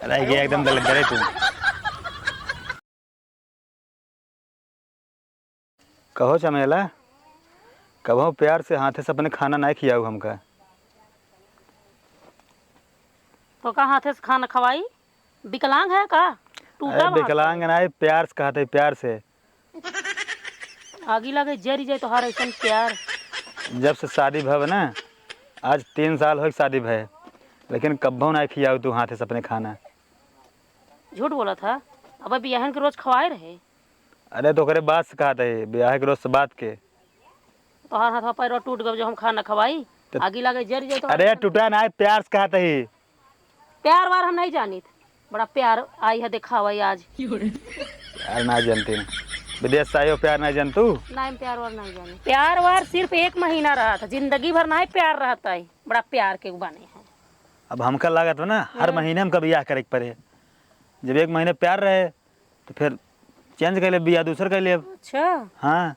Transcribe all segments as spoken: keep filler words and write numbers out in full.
अरे, ये एकदम दलिद्दर है तू। कहो चमेला, कबहूँ प्यार से हाथे से अपने खाना नाहीं खियाऊ हमका। तो का हाथे से खाना खवाई? विकलांग है का? टूटा अरे, बाँह विकलांग है। नाहीं, प्यार से कहत है, प्यार से। आगी लगे जरी जाए तोहार ऐसन प्यार। जब से शादी भव ना, आज तीन साल होइ शादी भय, लेकिन कब्बो नाहीं खियाऊ तू हाथे से अपने खाना। झूठ बोलत ह। अब बियाहन के रोज खवाए रहे। अरे तो ओकरे बात से कहत है, बियाह के रोज से बात के। तोहार हाथवा पैरवा टूट गब जो हम खाना खवाई। तो आगी लगे जरी जाए तो अरे टूटा नाहीं, प्यार से कहत है। प्यार वार हम नाहीं जानित। बड़ा प्यार आई है देखावा आज। प्यार नाहीं जानते हैं। विदेश से आयो प्यार नाहीं जानतू? नाहीं, हम प्यार वार नाहीं जानित। प्यार वार सिर्फ एक महीना रहत है, जिंदगी भर नाहीं प्यार रहत है। बड़ा प्यार के बने है। अब हमका लागत बा ना, हर हम्म। महीने हमका बियाह करे के पड़े। जब एक महीने प्यार रहे, तो फिर change कर ले, बियाह दूसर कर ले अब। अच्छा। हाँ।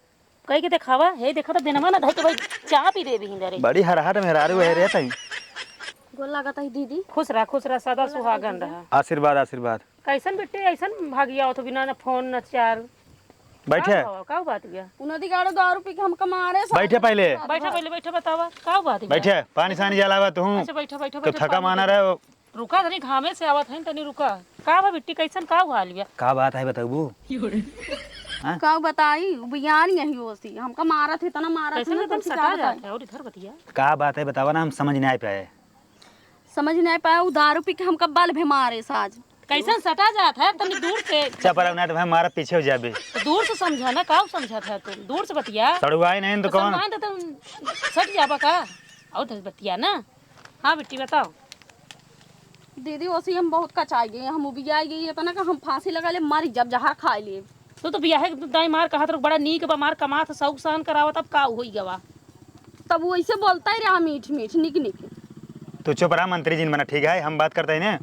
कही के देखावा, हे देखा तो दिनमा ना धई के भाई चाह पी देबी हिंदे रे। बड़ी हरहर मेहरारू है रे तई। गोर लागत है दीदी। खुश रहा, खुश रहा, सदा सुहागन रहा। आशीर्वाद, आशीर्वाद। कैसन बिट्टी, ऐसन भागी आवत हो बिना ना फोन ना चार। बैठे। का हुआ, का बात गया? उनदी गाड़ो दारू पी के हमका मारे साथ बैठे पहले। बैठा पहले, बैठा बतावा, का बात गया? बैठे, पानी सानी जलावा तू। अच्छा, बैठा, बैठा, तो बैठा, थका पानी माना दे। रहे हो। रुका, तनी घामे से आवत है, तनी रुका। का बा बिट्टी, कैसन का हुआ हाल बिया? का बात है, बताबू? हाँ? का बताई, उ बियान यही होसी, हमका मारत है, इतना मारत है कैसन ना, एकदम तुमसे का सटा बताई? जात है, और इधर बतिया। का बात है, बतावा ना, हम समझ नहीं आ पाए। समझ नहीं पाए, उ दारू पी के हमका बल भे मारे साज। कैसन सटा जात है, तनी दूर से। चपरा ना तो भाई, मारा पीछे हो जाबे। तो दूर से समझा ना, का समझत है तू? दूर से बतिया। सड़ुआई नहीं तो तो कौन? समझा तो तुम सट जाबा का? और तो बतिया ना। हाँ बिट्टी, बताओ। दीदी, ओसी हम बहुत कचाई गई, हम उबियाई गई, इतना का हम फांसी लगा ले, मर जब जहर खाई ले। तू तो बियाहे के दाई मार कहत रहो, बड़ा नीक बा, मार कमात, सौक सहन करावत, अब का होई गवा? तब वैसे बोलता ही रहा मीठ मीठ, निक निक। तू चुप रहा, मंत्री जी न बना, ठीक है? हम बात करते हैं ना,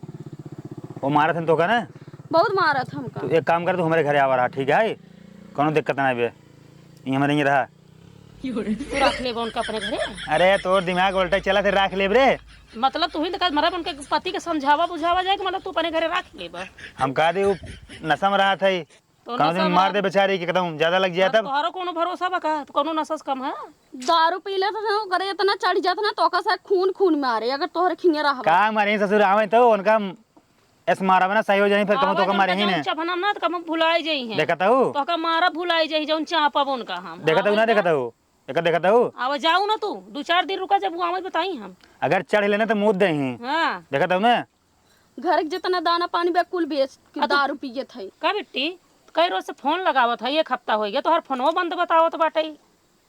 वो मारत हन तो का ना? बहुत मारत हमका। तू एक काम कर, तू हमारे घरे आवा रहा, ठीक है? कौनो दिक्कत ना बे, ये हमारे यहीं रहा। तू रख लेबा उनका अपने घरे? अरे, तोर दिमाग उल्टा चला थे, रख लेब रे। मतलब, तू ही तो कह, मतलब, उनके पति के समझावा बुझावा जाए कि मतलब, तू अपने घरे रख लेबा? हम कहा दे, वो नशा में रहा था ही। तो कहाँ नशा दिन में मार रहा दे बेचारी के, एकदम ज्यादा लग जाए अब तब। तोहरो कोनो भरोसा बा का? तो कोनो नशा से कम है? दारू पी लेत है, ओकरे इतना चढ़ जात ना, तो ओकर से खून खून मारे, अगर तोहरे खिंगे रहबा। का मारे ससुर, आवे तो उनका एस मारब ना, सही हो जाई, फिर कहूँ आवत तोका मारे उनका ही जौन ने। चभनम ना, तो कहूँ भुलाई जाई हैं। देखत हऊ? तोका मारब भुलाई जाई, जौन चापब उनका हम। देखत हऊ ना, आवत देखत हऊ? एकर देखत हऊ? आवा जाऊ ना तू, दू चार दिन रुका, जब वो आवत बताई हम। अगर चढ़ लेने तो मूत दे ही। हाँ। देखत हऊ ना? घर के जितना दाना पानी बा, कुल बेच के अब तू दारू पियत है। का बिट्टी? कई रोज से फोन लगावत है, एक हफ्ता हो गया, तोहर फोनवो बंद बतावत बाटे।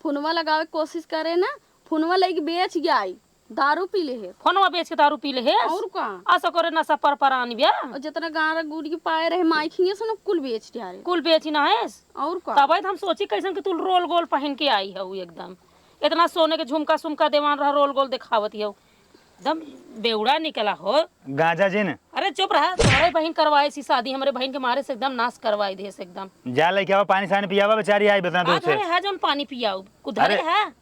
फोनवा लगावे के कोशिश करे ना, फोनवा लेके बेच जाई, दारू पी ले है। फोनवा बेच के दारू पी ले है? और का? असो करे नशा पर परान बिया। और जितना गारा गुड़ की पाए रहे, माई खिए से ना कुल बेच जा रहे। कुल बेची ना है? और का? तबे तो हम सोची कैसन कि तू रोल गोल पहन के आई हऊ एकदम। इतना सोने के झुमका सुमका देवान रहा, रोल गोल देखावत हऊ। एकदम बेवड़ा निकला हो। गांजा जिन। अरे चुप रहा, तोहरे बहिन करवाए सी शादी, हमरे बहिन के मारे से एकदम नाश करवाई दे से एकदम। जा लेके आवा, पानी सानी पियावा, बेचारी आई बेतना दूर आज से। अरे है जौन पानी पियाऊ, कुछ धरे अरे। है?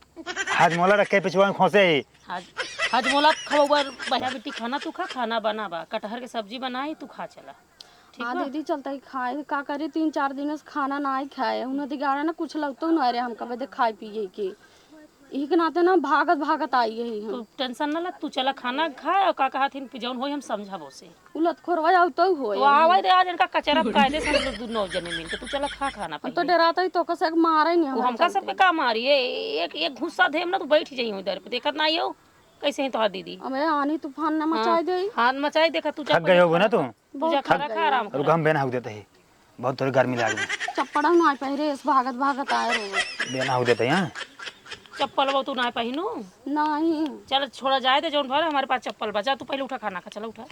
हाजमोला रखे पिछुआ में खोसे ही। हाज-, हाजमोला खबउबा बहिना बेटी खाना तू खा, खाना बनाबा, कटहर के सब्जी बनाई, तू खा चला। ठीक हाँ बा? दीदी, चलता ही खाए, का करे, तीन चार दिन से खाना ना ही खाए, उन्हें दिगाड़ा ना कुछ लगतो ना रे, हम कबे दे खाए पिए के। इही के नाते ना भागत भागत आई यही हम। तू tension ना ला, तू चला खाना खा और का कहत हिन, जौन होई हम समझाबो से। उ लतखोरवा जाऊ तो होए। तो आवे दे आज इनका कचरा कायदे से हम लोग दू नौ जने मिलके, तू चला खा खाना हम तो पहले। डराता ही तो कसे मारे नहीं वो हमारे हमका चलते। सबके का मारी, ए-, एक, एक घुस्सा देम ना, तू बैठ जाई उधर पे, देखत ना आइयो, कैसे ही तोहार दीदी। अबे आनी तूफान ना हाँ, मचाई दे। हाथ मचाई देखा, तू जा थक पहले गए होगे ना खाना तू? खा। तू जा थक खाना खा, गई। आराम रुक, कर। हम बेना हुक देते ही। बहुत तोरे गर्मी लाग रही। चप्पड़ा ना पहरे, इस भागत भागत आए रहे। बेना हुक देते ही, हाँ? चप्पल वो तू ना पहनू? नहीं। चल, छोड़ा जाए दे, जौन भर हमारे पास चप्पल बा। जा, तू पहले उठा, खाना खा, चला उठा।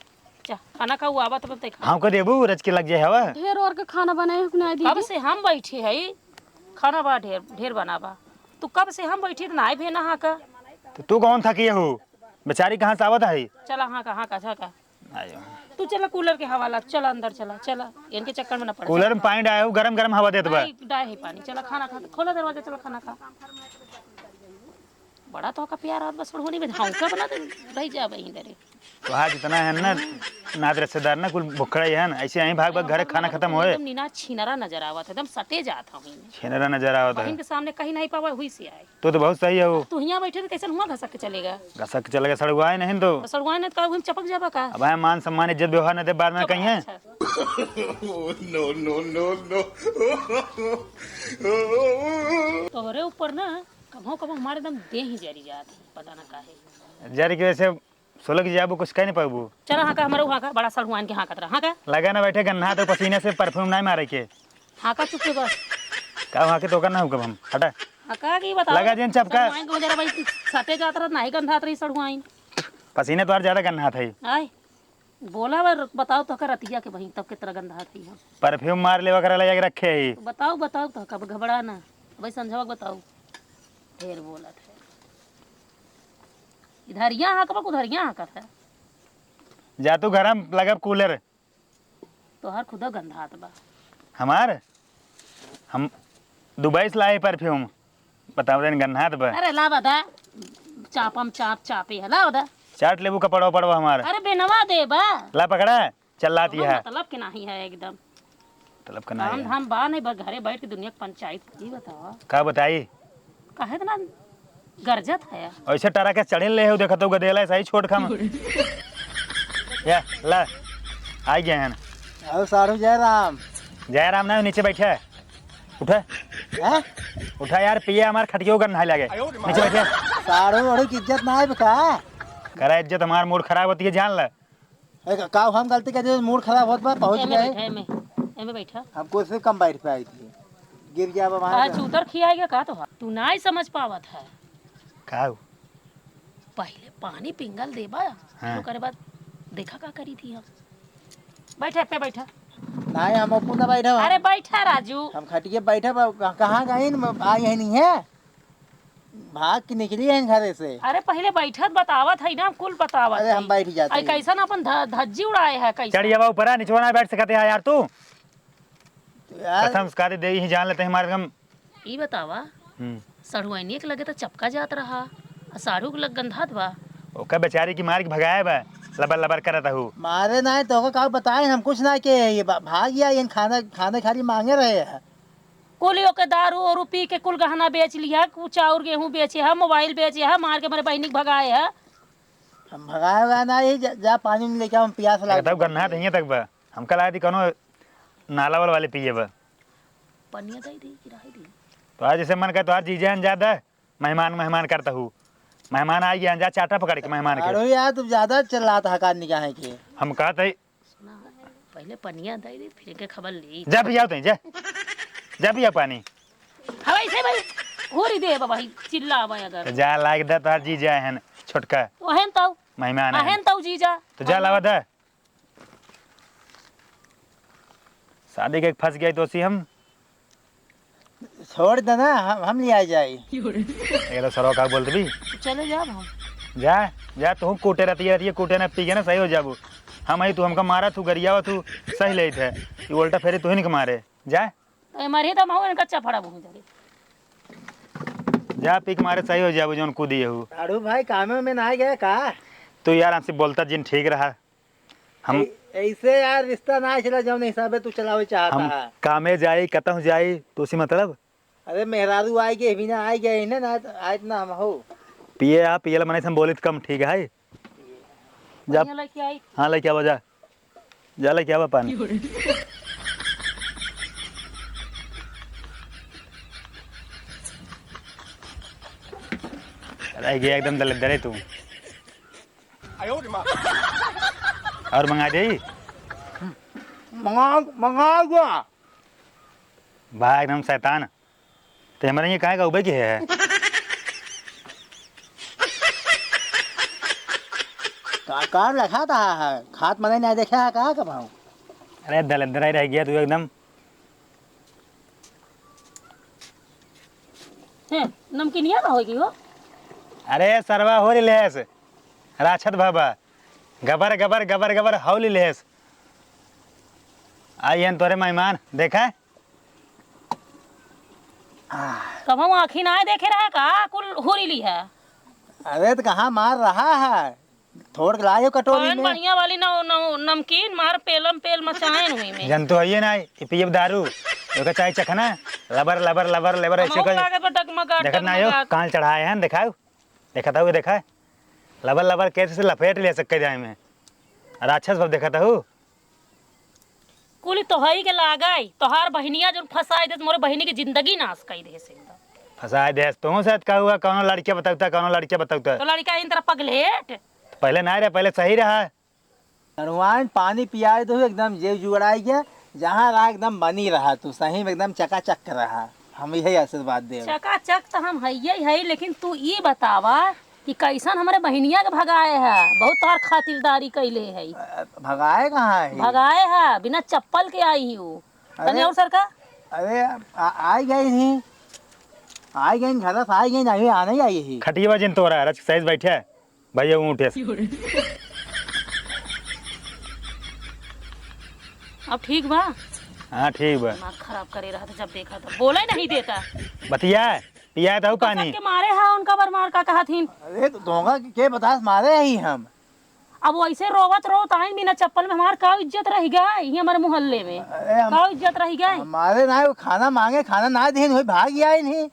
जा, खाना खा, वो आवा तब देखा। हाँ, को देबू, रच के लग जाए हवा। ढेर और के खाना बनाए हो कि नहीं, कब दीदी? से हम बैठे हई, खाना बा ढेर, ढेर बनाबा। तू कब से हम बैठी त नाई भेना हा का? तो तू कौन थकी हो? बेचारी कहाँ से आवत है? चला, हाँ का, हाँ का, हाँ का। आयो। तू चला कूलर के हवा ला, चला अंदर चला, चला। इनके चक्कर में ना पड़। कूलर में पानी डायो, गरम गरम हवा देत बा। नहीं, डाय है पानी। चला खाना खा, खोला दरवाजा, चला खाना खा। बड़ा तोहका प्यार आवत बा सड़हुआइन में, हम का बना दे, रह जा वहीं दरे। तोहार जितना है ना, नात रिश्तेदार ना, कुल भुखड़ा ही है ना, ऐसे यहीं भाग भाग घरे खाना खतम होए। एकदम नीना छीनरा नजर आवत है, एकदम सटे जात हूँ। छीनरा नजर आवत है। बहिन के सामने कहीं नहीं पावा, हुई से आए। तू तो बहुत सही है वो। तू हियाँ बैठे तो कैसे हुआँ घसक के चलेगा? घसक के चलेगा, सड़ुआए नहीं तो। तो सड़ुआए नहीं तो का, वहीं चपक जाबा का? अब है मान सम्मान, इज्जत व्यवहार न दे, बाद में चुप कहीं रह, है। अच्छा। No, no, no, no। तोहरे ऊपर ना कभो कभो हमारे एकदम देह ही जरी जात है, पता ना काहे। जरी के वैसे सोलह की जाबू, कुछ कह नहीं पाबू। चला हाँका, हमरो हाँका, बड़ा सड़ुआइन के हाँकत रहा, हाँका। लगा ना बैठे गन्ना तो पसीने से परफ्यूम नहीं मारे के। हाँका चुप के बस। का हाँके तो करना होगा हम, हटा। हाँका की बताओ। लगा जेन चपका। सड़ुआइन को जरा भाई सटे जात रहा, नहीं गंधात रही सड़ुआइन। पसीने तो और ज्यादा गन्ना था ही। आय, बोला बा, बताओ तो का रतिया के बहिन, तब के तरह गंधात ही हम। परफ्यूम मार लेवा करा, लगा के रखे ही। बताओ, बताओ तो कब घबरा ना। भाई संझवा के बताओ। ढेर बोलत है। इधरिया हाँकबा, उधरिया हाँकत है। जा तू घर में लगब कूलर। तोहार खुदा गंधात बा। हमार? हम दुबई से लाए परफ्यूम। बताओ देन गंधात बा। अरे लावा दा। चापम चाप चापे है, लावा दा। चाट लेबू कपड़वा पड़वा हमार। अरे बेनवा देबा। ला पकड़ा। चल लाती है। मतलब के नाही है एकदम। मतलब का नाही काम है। धाम बा नहीं, बस घरे बैठ के दुनिया के पंचायत। ई बतावा। का बताई? काहे इतना गरजत है? ऐसे टरा के चढ़े ले हो, देखत हो गदेला है, सही छोट खाम। या, ला, आ गए हैं। आओ साढ़ू जय राम। जय राम ना, नीचे बैठे। उठे। हैं? उठा यार, पिए हमार खटियो का नहाए लगे। नीचे बैठे। साढ़ू ओढ़ू की इज्जत ना है का? करा इज्जत, हमार मूड खराब होती है, जान ले। ए, का, का हम गलती कर दे, मूड खराब होत बा, पहुँच एमे गए। बैठा, एमे, एमे बैठा। हम कुर्सी कम बैठ पाई थी, गिर गया बा वहाँ का पे। चूतर खियाएगा का तोहार? तू नाई समझ पावत है। का हो? पहिले पानी पिंगल देबा, हाँ। ओकरे बाद देखा का करी थी हम। बैठा, पे बैठा। नाई, हम अपू ना बैठा। अरे बैठा राजू। हम खटिए बैठा बा, कहाँ गई न, आई है नहीं है। भाग के निकली है घरे से। अरे पहिले बैठत बतावत है ना, कुल बतावत अरे है। हम बैठ जाते अरे हैं। कैसन अपन ध-, धज्जी उड़ाए है कैसन? चढ़ जावा ऊपर, निचवा ना बैठ सकते हैं यार तू। तो यार कसम से कहा दे, दे ही जान लेते हैं हमारे हम। ई बतावा, हम्म। सढ़ुआइनिया के लगे तो चपका जात रहा, आ साढ़ू के लग गंधात बा। ओकर बेचारी की मार के भगाए बा, लबर लबर करत हूँ। मारे ना है तो ओकर का बताए, हम कुछ ना के, ये भा-, भाग गया, ये खाना, खाने खाली मांगे रहे हैं। कुल ओके दारू ओरू पी के कुल गहना बेच लिया, कु-, चाउर गेहूं बेचे है, मोबाइल बेचे है, मार के हमरे बहिनी के भगाए है। हम भगाए हुआ ना, यही जा, जा पानी में लेके आओ, हम प्यास लगा तब गन्ना है, हियां तक बा। हमका लाए थी कोनो नाला वाला वाले पिए बा। पनिया दे दी कि रहे दी? तो आज जैसे मन करे तो आज जीजा हन जा दे, मेहमान, मेहमान करता हूँ। मेहमान आ गया, जा चाटा पकड़ के मेहमान के। अरे यार, तुम ज्यादा चिल्लात हका निगाहें के। हम कहत है सुना है, पहिले पनिया दे दे, फिर के खबर ली। जा पियाओ तई, जा। जा पिया पानी। हवा इसे भाई, होरी दे बाबा, ही चिल्ला आवा अगर। तो जा लाग दे, तोहार जीजा हन, छोटका। तो अहन तऊ। मेहमान हन। अहन तऊ जीजा। तो जा लावा दे। शादी के फंस गई तो सी हम। छोड़ देना, हम, हम ले आ जाई। ये तो सरवा का बोल देबी। चले जाब हम। जा, जा, तू कूटे रहती है, रहती है, कूटे ना पी के ना सही हो जाबू। हम आई, तू हमका मारा, तू गरियावा, तू सही लेत है। ये उल्टा फेरी तू ही नहीं मारे। जा। तो ये मरी तो हम इनका चफड़ा बहुत जरे। जा, पी के मारे सही हो जाबू, जौन कूदी है हु। साढ़ू भाई, कामे में ना आ गया का? तू यार हमसे बोलता जिन ठीक रहा। हम ऐ-, ऐसे यार रिश्ता ना चला, जौन हिसाबे तू चलावे चाहता हम है। कामे जाई, कतहूँ जाई, तो उसी मतलब। अरे मेहरारू आई गए, बिना आई गए इन्हें ना, आज ना हम हो। पिए आ, पियल मने से हम बोलित कम ठीक है। जा। बढ़िया लेके आई। हाँ, लेके आवा जा। जा लेके आवा पानी। रह गया एकदम दलिद्दरे तू। और मंगा दे। मंगा, मंगा गया। बा एकदम शैतान। ते हमारे ये काहे का उबे की है? का, का लखा था है? खात मने नहीं देखे है का कभाऊ? अरे दलिद्दरा ही रह गया तू एकदम। हैं, नमकीनिया ना होगी हो? अरे सरवा हो रे लेस। राक्षत बाबा, गबर, गबर, गबर, गबर, हौली लेस। आई हन तोरे मेहमान, देखा? कबहूँ आँखी ना देखे रहा का? कुल हुरी ली है। अरे तो कहाँ मार रहा है, थोड़ के लायो कटोरी कौन में। बढ़िया वाली न, न, नमकीन मार पेलम पेल मचाएन हुई में। जन तो हइये ना, ई पियब दारू, ओके चाहे चखना, लबर, लबर, लबर, लबर, ऐसे हमहू कर। कागज पर डगमगा, देखत ना हो, डगमगा। कान चढ़ाए हैं, देखाओ, देखत हो, देखा, लबर, लबर, कैसे से लपेट ले सके जाए में, राक्षस भव देखत हो। कुल तोहई के लागई, तोहार बहिनिया जौन फंसाई देस, मोरे बहिनी के जिंदगी नाश कई देस एकदम। फंसाई देस, तोहू से का हुआ, कौनो लड़किया बतौता, कौनो लड़किया बतौता। तो लड़का इन तरह पगलेट। पहले ना रहे, पहले सही रहा। नरवाइन पानी पियाए दो, एकदम जेव जुगड़ाई गया, जहाँ रहा एकदम बनी रहा तू, सही में एकदम चकाचक रहा, हम यही आशीर्वाद देव। चकाचक तो हम हइये ही हई, लेकिन तू ई बतावा कि कैसन हमरे बहिनिया के भगाए है, बहुत तोहार खातिरदारी कैले है। अ, भगाए कहाँ है? भगाए है, बिना चप्पल के आई ही वो। अरे, तनी और सरका। अरे, आ, आई गई ही, आई गई, घर से आई गई, अभी आने ही आई ही। खटिया जिन तोरा, रच सही बैठे। भैया ऊँट है। अब ठीक बा? हाँ, ठीक बा। दिमाग खराब करे रहा था, जब देखा था, बोले नहीं देता। बतिया, पिया था तो पानी। सबके मारे हा, उनका बर मार का कहा थीन। अरे, तो धोखा के, के बतास मारे ही हम। अब वैसे रोवत रोवत आइन बिना चप्पल में, हमार का इज्जत रह गई ये हमारे मोहल्ले में? अरे, हम का इज्जत रह गई? हमारे ना, वो खाना मांगे, खाना ना देन, वही भाग गया ही नहीं।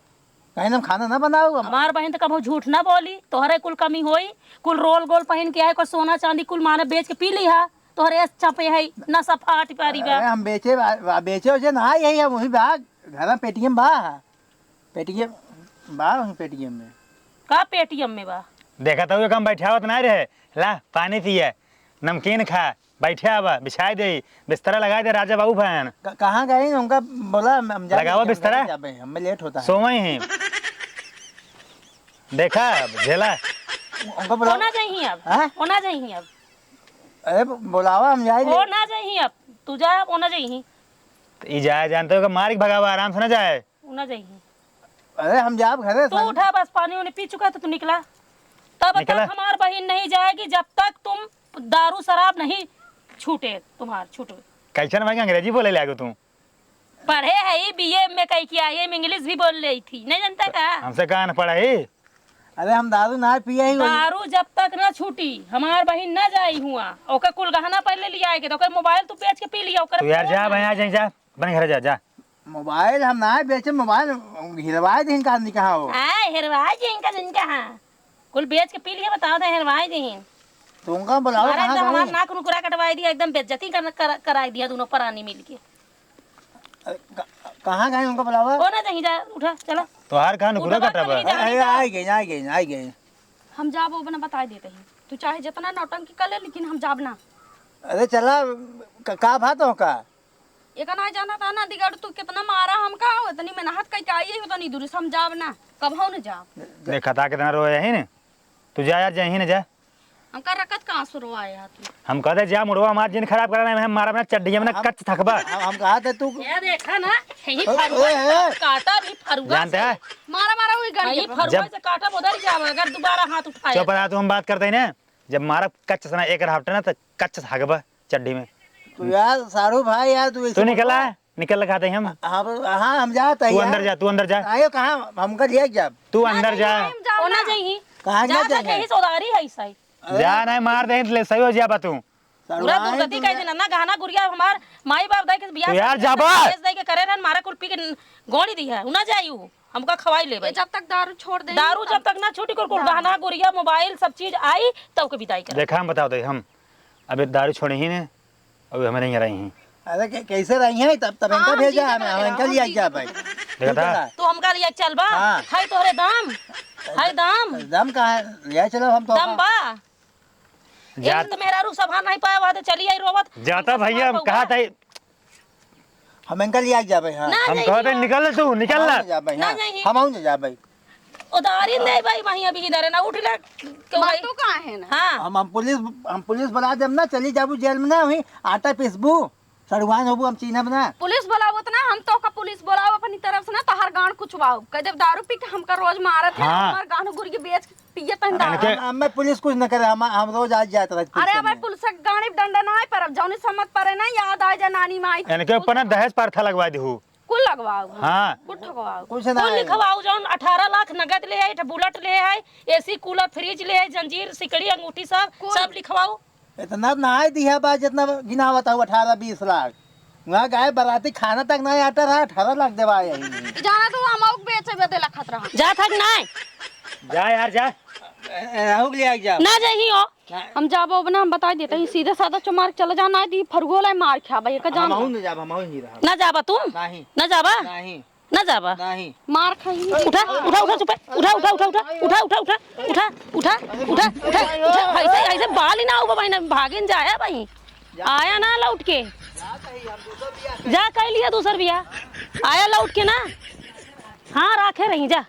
कहीं हम खाना ना बनाओ हम। हमार बहिन तो कबहू झूठ ना बोली, तोहरे कुल कमी होई, कुल रोल गोल पहिन के आए, कुल सोना चांदी कुल माने बेच के पी लिहा, तोहरे एस चपे है, नशा फाट पारी बा। अरे हम बेचे बा-, बा-, बेचे उचे ना आई है, हम वही बा, घर में पेटीएम बा, पेटीएम बा, वही पेटीएम में। का पेटीएम में बा? देखा तो हम बैठावत ना रहे, ला पानी पिए, नमकीन खा, बैठे आवा, बिछाए दे, बिस्तरा लगाए दे राजा बाबू भैन। क-, कहाँ गए हैं? उनका बोला, हम, हम जाएंगे, लगावा हम बिस्तरा। जाएंगे, जाबे, हमें लेट होता है। सोवई हैं। देखा, अब झेला। उनका बोला। वो ना जाइही अब। हाँ? वो ना जाइही अब। अरे, ब-, बोलावा, हम जाए वो ले। ना जाइही अब। तू जा, वो ना जाइही। तो ई जाए जानते हो कि मार के भगावा, आराम से ना जाए। उ ना जइहीं। अरे हम जाब घरे तू से। उठा, बस पानी उनी पी चुका है तो तू निकला। तब निकला। तक हमार बहिन नहीं जाएगी जब तक तुम दारू शराब नहीं छूटे, तुम्हार छूटे। कैसन भाई अंग्रेजी बोले लागो तू? पढ़े है ई बीए में कई किया, ये इंग्लिश भी बोल रही थी, नहीं जानता का? हमसे कहाँ न पढ़ा है? अरे हम दारू ना पिए ही वही। दारू जब तक ना छूटी, हमार बहिन ना जाई हुआ, ओकर कुल गहना पहले लिया के, तो ओकर मोबाइल तू बेच के पी लिया, ओकर तू यार फोन जा ना। भाई, आ जाए, जा अपने घर जा, जा। मोबाइल हम ना बेचे, मोबाइल हेरवाए दे इनका आदमी कहाँ हो? हाँ, हेरवाए दे इनका दिन कहाँ? कुल बेच के पी लिए, बताओ तो हेरवाए दे। तुमका बुलाओ, हमारा कहाँ एकदम हमार गई? नाक नुकरा कटवाई दिया, एकदम बेइज्जती कर, कर, कराई दिया दोनों परानी मिल के। अरे, क-, कहाँ गए उनका बुलावा? ओ ना जहीं जा, उठा, चला। तोहार कहाँ नुकरा उठवा कटा तो बा? नहीं जा, अरे, जा। आई गई, आई गई, आई गई। हम जाब, वो बना बताई देते हैं। तू चाहे जितना नौटंकी कर ले, लेकिन हम जाब ना। अरे चला, क-, का बात हो का? एका ना जाना था ना, दिगड़ तू कितना मारा हमका, इतनी मेहनत कई के आई है, उतनी दूर से हम जाब ना, कबहू न जाब। देखा था कितना रोए है ने, तू जा यार, जहीं न जा। हमका रकत कहाँ से रोआए है तू? हम कहते जा, मुड़वा हमार जिन खराब करा नहीं, हम मारा अपना चड्डिया में ना हम, कच थकबा। हम, हम कहा थे तू ये देखा ना, यही ए, फरुआ ए, से ए। काटा भी फरुआ जानते से। हैं? मारा, मारा हुई गाड़ी यही पर। फरुआ जब से काटा उधर जावा, अगर दोबारा हाथ उठाए। चुप रहा, तू हम बात करते ही ना। जब मारा कच से ना एक हफ्ते ना, तो कच थकबा चड्डी में। तो यार, साढ़ू भाई, यार, तू ऐसे तू निकला? मत निकल खाते ही हम। हाँ, हाँ, हम जाते तू हैं अंदर यार। जा, तू अंदर जा। आयो, कहाँ? हमका लिया जा। तू ना अंदर जा। जाइए, हम जाओ ओना ना। जाइए। कहाँ जा जाते सके हैं? ही सौदारी है सही। अरे। जा, नहीं मार दे, ले सही हो जा बा तू। पूरा सड़वाए दुर्गति तू कह ना। देना, गहना गुरिया हमार माई बाप दाई के बियाह तू यार शादी जाबा। बेच दे के करे रहन, मारा कुल पी के गोड़ी दी है, उ ना जाई उ, हमका खवाई ले ये भाई। जब तक दारू छोड़ दे, दारू तब जब तक ना छूटी, कुल, कुल ना। गहना गुरिया, मोबाइल, सब चीज आई, तब के विदाई कर। देखा, हम बताओ दे, हम अबे दारू छोड़े ही ने, अबे हमें नहीं रही हैं। अरे, कै-, कैसे रही हैं? तब, तब इनका हाँ, भेजा जी, हमें, हम इनका लिया क्या भाई? देखा तू था? चला। तू हमका लिया चल बा? हाँ। है तोहरे दाम? है दाम? दाम कहाँ है? लिया चलो हम तो दम बा? जा। एक तो मेहरारू संभाल नहीं पाया, वहाँ तो चली आई रोवत। जाता इनका भैया, हम संभाल कहा पाऊंगा? था? हम इनका लिया जाबे, हाँ। ना हम नहीं कहते हैं। निकल ले तू, निकल हम ले। ना जाबे, ना हाँ। नहीं। हम ना जाबे। उधारी नहीं भाई, वहीं अभी इधर है ना, उठ ले, क्यों भाई? तो कहाँ है ना? हाँ। हम, हम पुलिस, हम पुलिस बुला देब ना, चली जाबू जेल में ना, वहीं आटा पीसबू, सड़ुआन होबू, हम चीन्हब ना। पुलिस बुलावत ना, हम तो का पुलिस बुलाओ अपनी तरफ से ना, तोहर गांड कुचवाओ। कह देब दारू पी के हमका रोज मारत है, हाँ। हमार गांड गुर के बेच के पिए तन दारू। इनके हम, हमें पुलिस कुछ न करे, हम, हम रोज आज जात रहे पुलिस अरे, में। हमारे पुलिस के गाड़ी डंडा ना है, पर अब जौनी समझ पड़े ना, याद आ जाए नानी माई। इनके ऊपर ना दहेज प्रथा लगवा दी हूँ। कुल लगवाओ। हाँ। कुल ठकवाओ। कुछ ना कुल है। लिखवाओ, जौन अठारह लाख नगद ले है, एक ठे बुलेट ले है, एसी, कूलर, फ्रिज ले है, जंजीर, सिकड़ी, अंगूठी सब, कुल। सब लिखवाओ। इतना ना है दिया बा, जितना गिनावत हूँ, अठारह बीस लाख। वहाँ गए बराती, खाना तक ना आटा रहा, अठारह लाख देवा आई। जाना तो हम आउक बेचे बदे लखत रहा। जा थक ना। जा यार, जा। ए, ए, राहु के लिए आके जाओ। ना जाही हो। ना। हम जाबो अब ना, हम बताइ देते ही, सीधा साधा चमार के चला जाना है, दी फरुगो लाई मार खाबा, ये का जान हमहू ला। न जाब, हमहू ही रहब। ना जाबा तू? नहीं। ना जाबा? नहीं। ना जाबा? नहीं। मार खाई। उठा, उठा, उठा, चुप है। उठा, उठा, उठा, उठा, उठा, उठा, उठा, उठा, उठा, उठा, उठा, उठा, ऐसे, ऐसे बाल ही ना हो बहिन, भागिन जाया बहिन। आया ना लौट के। जा कह लिया दूसर बिया। आया लौट के ना। हाँ, राखे रही, जा।